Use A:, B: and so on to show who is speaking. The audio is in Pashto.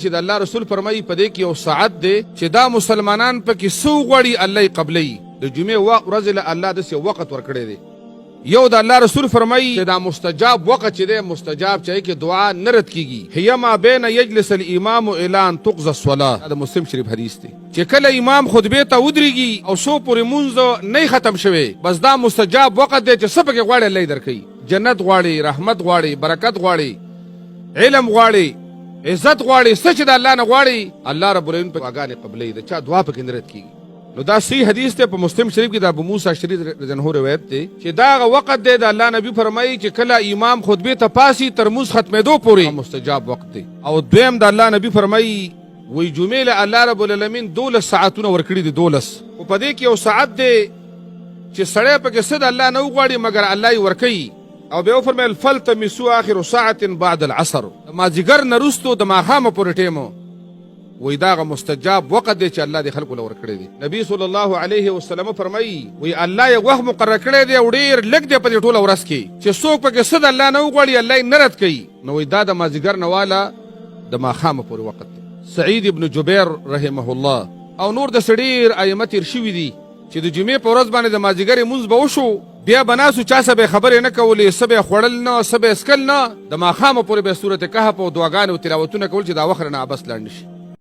A: چې د الله رسول فرمایي، په دې کې یو ساعت دی چې دا مسلمانان پکې څه وغواړي الله یې قبلوي. د جمعې ورځې له الله داسې یو وخت ورکړی دی. یو د الله رسول فرمایي چې دا مستجاب وخت چې دی، مستجاب چې کې دعا نه رد کیږي، هي ما بین یجلس الامام الی ان تقضى الصلاه. دا د مسلم شریف حدیث دی چې کله امام خطبه ته ودرېږي او څو پورې مونځ نه ختم شوی، بس دا مستجاب وخت دی چې څه پکې غواړي الله یې درکوي. جنت غواړي، رحمت غواړي، برکت غواړي، علم غواړي، عزت غواړي، څه چې د الله نه غواړي الله رب العالمین په دعاګانې قبلوي، د چا دعا پکې نه رد کیږي. نو دا صحیح حدیث دی، په مسلم شریف کې د ابو موسی اشعري رضی الله عنه روایت دی چې دا هغه وخت دی، د الله نبی فرمایي چې کله امام خطبې ته پاسي تر مونځ ختمېدو پورې مستجاب وخت دی. او دویم د الله نبی فرمایي، وایي جمعې له الله رب العالمین 12 ساعتونه ورکړي دي، 12، خو په دې کې یو ساعت دی چې سړی پکې څه د الله نه وغواړي مګر الله یې ورکوي. او بیا وفرمایل فالتمسوا آخر ساعة بعد العصر، د مازیګر نه وروسته د ماښامه پورې ټیم، وایي دا هغه مستجاب وخت دی چې الله دې خلکو له ورکړی دی. نبی صلی الله علیه وسلم فرمایي، وایي الله یې وخت مقرر کړی دی او ډېر لږ دی په دې ټوله ورځ کې چې څوک پکې څه د الله نه وغواړي الله یې نه رد کوي. نو وایي دا د مازیګر نه واله د ماښامه پورې وخت دی. سعید ابن جبیر رحمه الله او نور داسې ډېر ائمه تېر شوي دي چې د جمعې په ورځ باندې د مازیګر لمونځ به وشو، بیا به ناست چا سره به یې خبرې نه کولې، څه به یې خوړل نه، څه به یې څکل نه، د ماښامه پورې به یې سورت کهف او دعاګانې او تلاوتونه کول چې دا وخت رانه عبث لاړ نه شي.